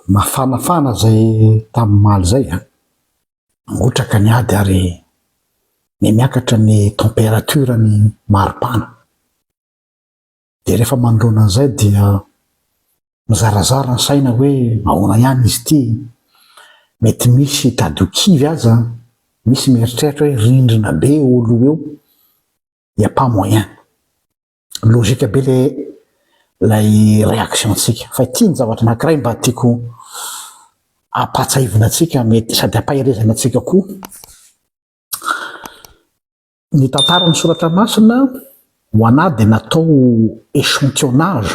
Mafanafana izay tamin'ny omaly izay an! Mangotraka ny ady ary mihamiakatra ny température ny maripana. Dia rehefa manoloana an'izay dia mizarazara ny saina hoe ahoana ihany izy ity, mety misy tady ho kivy aza, misy mieritreritra hoe rindrina be eo aloha eo, il n'y a pas moyen. Logique be le lay réaction ntsika. Fa ity ny zavatra anankiray mba tiako ampahatsahivina antsika mety sady ampaherezana antsika koa. Ny tantaran'ny soratra masina ho anah dia natao échantillonnage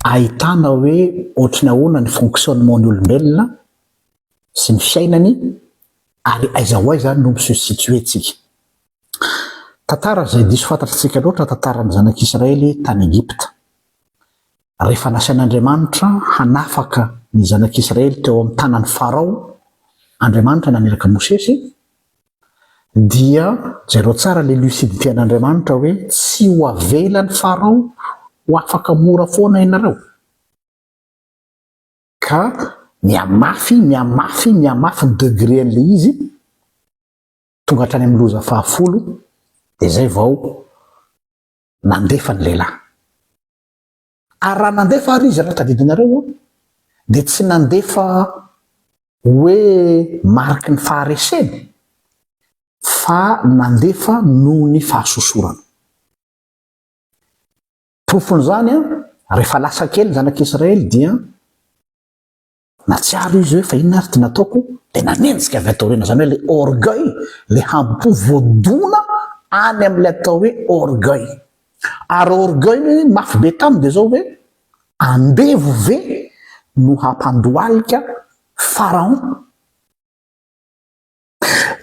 ahitana hoe ohatry ny ahoana ny fonctionnement ny olombelona sy ny fiainany ary aiza ho aiza no mi-se situer tsika. Tantara izay diso fantatr'tsika loatra tantaran'ny zanak'Israely tany Egypta. Rehefa nasain'Andriamanitra hanafaka ny zanak'Israely teo amin'ny tanan'i Farao Andriamanitra naniraka Mosesy, dia jereo tsara ilay lucidité an'Andriamanitra hoe tsy ho avelan'i Farao ho afaka mora foana ianareo. Ka mihamafy, mihamafy, mihamafy ny degré an'ilay izy. Tonga hatrany amin'ny loza fahafolo dia izay vao nandefa ny lehilahy. Ary raha nandefa ary izy raha tadidinareo dia tsy nandefa hoe mariky ny faharesena fa nandefa noho ny fahasosorana. Porofon'izany rehefa lasa kely ny zanak'Israely dia Nahatsiaro izy hoe fa inona ary ty nataoko dia nanenjika avy ato aoriana, izany hoe ilay orgueil, ilay hambom-po voadona any amin'ilay atao hoe orgueil. Ary orgueil mafy be taminy dia izao hoe andevo ve no hampandohalika pharaon?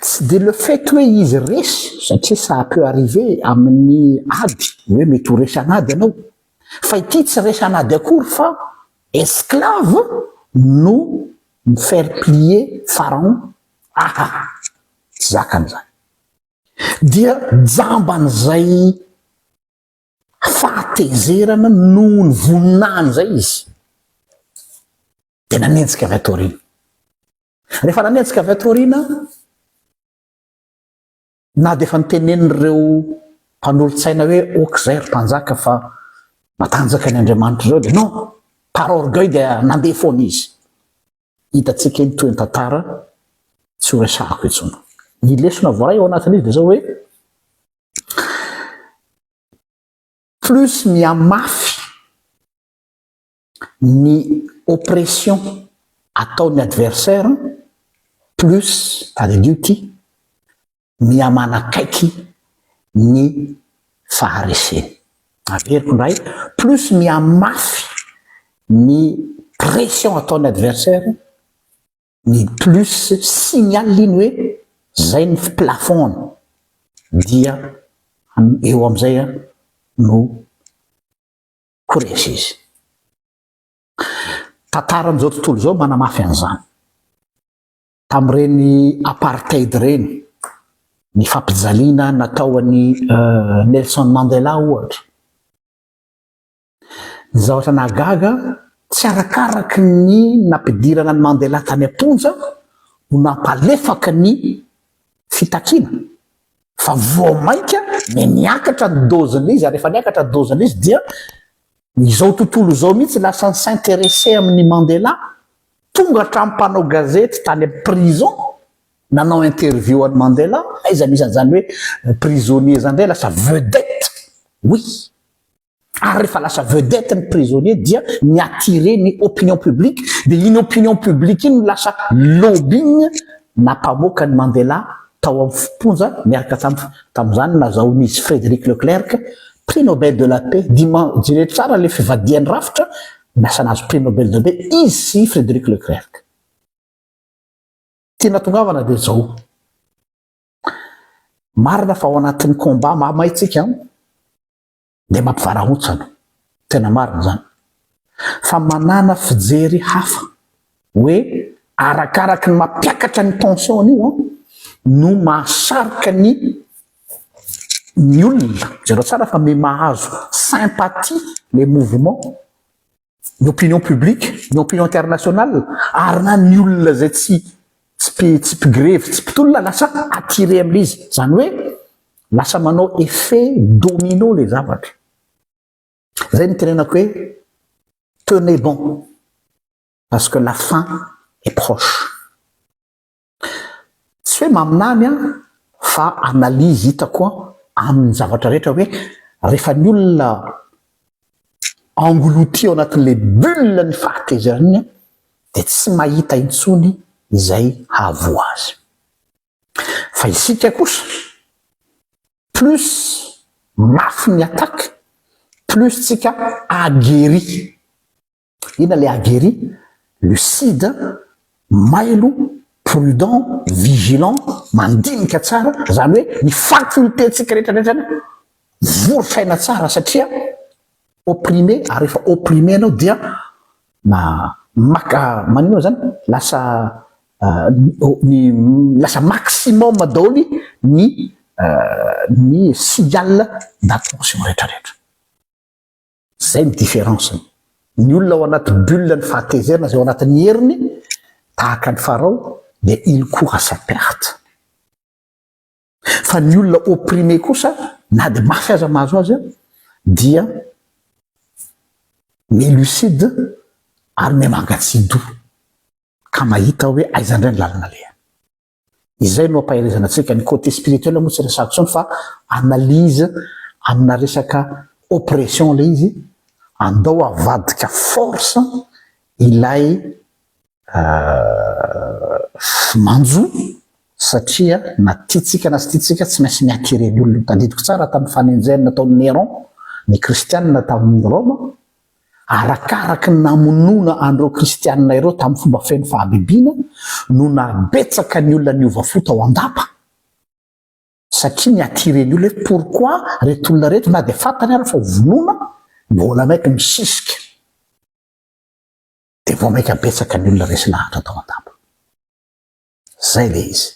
Tsy dia le fait hoe izy resy satria ça peut arriver amin'ny ady hoe mety ho resy an'ady ianao fa ity tsy resy an'ady akory fa esclave no mi-faire plier pharaon aha tsy zakany izany dia jamban'izay fahatezerana noho ny voninahiny izay izy dia nanenjika avy ato aoriana. Rehefa nanenjika avy ato aoriana, na dia efa notenenin'ireo mpanolotsaina hoe ok izay ry mpanjaka fa matanjaka ny Andriamanitra ireo dia non, par orgueil dia nandeha foana izy. Hitantsika iny toy ny tantara tsy ho resahako intsony. Ny lesona voaray ao anatin'izy dia izao hoe plus mihamafy ny oppression ataon'ny adversaire plus tadidio ity mihamanakaiky ny fahareseny. Averiko indray, plus mihamafy ny pression ataon'ny adversaire ny plus signal iny hoe zay ny plafond dia eo amizay no Ho resy izy. Tantaran'izao tontolo izao manamafy an'izany. Tamin'ireny apartheid ireny, ny fampijaliana natao an'i Nelson Mandela ohatra. Ny zavatra nahagaga, tsy arakaraky ny nampidirana an'i Mandela tany am-ponja no nampalefaka ny fitakiana fa vao mainka ny niakatra ny dose-ny izy ary rehefa niakatra ny dose-ny izy dia izao tontolo izao mihitsy lasa ni-s'intéresser amin'i Mandela, tonga hatramin'ny mpanao gazety tany amin'ny prison nanao interview an'i Mandela, aiza misy an'izany hoe prisonnier izany indray lasa vedette, oui. Ary rehefa lasa vedette ny prisonnier dia mi-attirer ny opinion publique, dia iny opinion publique iny no lasa lobbying nampamoaka an'i Mandela tao amin'ny fonja niaraka tamin'izany nazahoan'izy Frédéric Leclerc prix Nobel de la paix, diman jereo tsara ilay fivadihan'ny rafitra, lasa nahazo prix Nobel de la paix izy sy Frédéric Leclerc. Tiana tongavana dia izao, marina fa ao anatin'ny combat mahamay tsika an, dia mampivarahontsana. Tena marina izany. Fa manàna fijery hafa hoe arakaraky ny mampiakatra ny tension an'io an, no mahasarika ny ny olona. Jereo tsara fa me mahazo sympathie le mouvement. Ny opinion publique, ny opinion internationale ary na ny olona izay tsy tsy tsy mpigrevy, tsy mpitolona lasa attiré amin'ilay izy. Izany hoe lasa manao effet domino ilay zavatra. Izay no itenenako hoe tenez bon parce que la fin est proche. Tsy hoe maminany aho fa analyse hitako amin'ny zavatra rehetra hoe rehefa ny olona englouti ao anatin'ilay bulle ny fahatezerana iny dia tsy mahita intsony izay hahavoa azy. Fa isika kosa plus mafy ny attaque plus tsika aguerri. Inona ilay aguerri? Lucide, mailo, prudent, vigilant, mandinika tsara, izany hoe ny faculté-ntsika rehetra rehetra izany vory saina tsara satria opprimé ary rehefa opprimé ianao dia maka maninona izany? Lasa ny lasa maximum daholo ny ny signal d'attention rehetra rehetra. Zay ny différence-ny. Ny olona ao anaty bulle ny fahatezerana izay ao anatin'ny heriny, tahaka an'i Farao, dia il court à sa perte. Fa ny olona opprimé kosa, na dia mafy aza mahazo azy, dia mi lucide ary miha mangatsiadoha, ka mahita hoe aiza indray ny lalana alehany. Izay no ampaherezana antsika. Ny côté spirituel moa tsy resahako intsony fa analyse amina resaka oppression ilay izy, andao avadika force ilay manjo satria na tiantsika na tsy tiantsika tsy maintsy mi-attirer ny olona. Tadidiko tsara tamin'ny fanenjehana nataon'i Néron ny kristianina tamin'i Roma, Arakaraky ny namonoana an'ireo kristianina ireo tamin'ny fomba feno fahabibiana no nahabetsaka ny olona niova fo tao an-dapa. Satria ni-attirer ny olona hoe pourquoi reto olona reto na dia fantany ara fa ho vonoina, mbola maika misisika. Dia vao maika betsaka ny olona resy lahatra tao an-dapa. Zay le izy.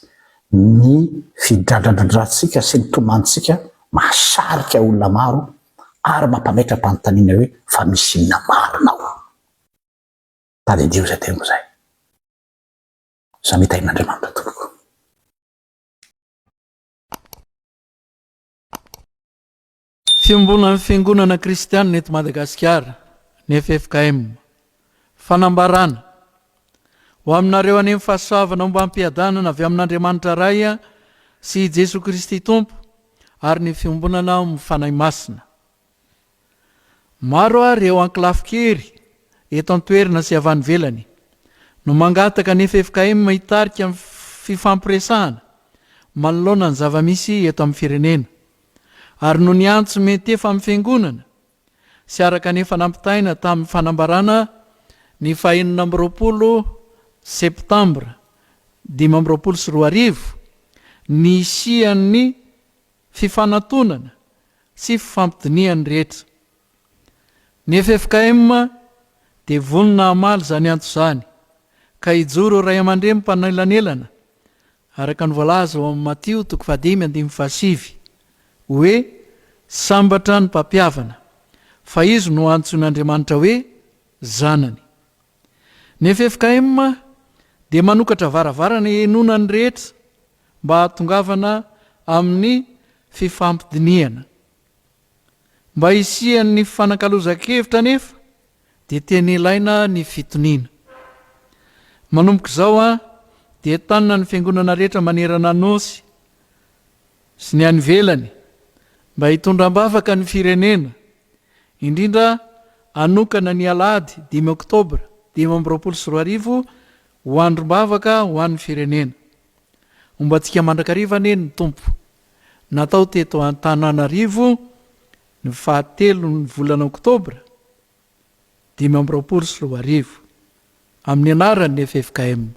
Ny fidradradradrantsika sy ny tomanintsika mahasarika olona maro ary mampametra-panontaniana hoe fa misy inona marina ao? Tadidio izay teniko izay. Samia tahin'Andriamanitra tompoko. Fiombonan'ny Fiangonana Kristianina eto Madagasikara, ny ffkm. Fanambarana, Ho aminareo anie ny fahasoavana ombam-piadanana avy amin'Andriamanitra Ray sy i Jesoa Kristy Tompo ary ny fiombonana ao amin'ny Fanahy Masina. Maro ary eo ankilafi-kery eto an-toerana sy avy any ivelany no mangataka ny ffkm hitarika ny fifampiresahana manoloana ny zava-misy eto amin'ny firenena. Ary noho ny antso miantefa amin'ny Fiangonana sy araka ny efa nampitaina tamin'ny fanambarana ny fahenina amby 20 septambra 2025 ny hisian'ny fifanantonana sy fifampidinihan'ny rehetra. Ny ffkm dia vonona hamaly izany antso izany ka hijoro ho raiamandreny mpanelanelana Araka ny voalaza ao amin'ny Matio toko fahadimy andininy fahasivy, hoe, Sambatra ny mpampihavana, fa izy no antsoin'Andriamanitra hoe zanany. Ny ffkm dia manokatra varavarana hihenoana ny rehetra mba hahatongavana amin'ny fifampidinihana. Mba hisian'ny fifanakalozan-kevitra anefa dia tena ilaina ny fitoniana. Manomboka izao dia entanina ny fiangonana rehetra manerana ny Nosy sy ny any ivelany mba hitondra am-bavaka ny firenena, indrindra hanokana ny alahady dimy oktobra 2025 ho androm-bavaka ho an'ny firenena. Homba antsika mandrakariva anie ny Tompo. Natao teto Antananarivo ny fahatelon'ny volana oktobra 2025, amin'ny anaran'ny ffkm.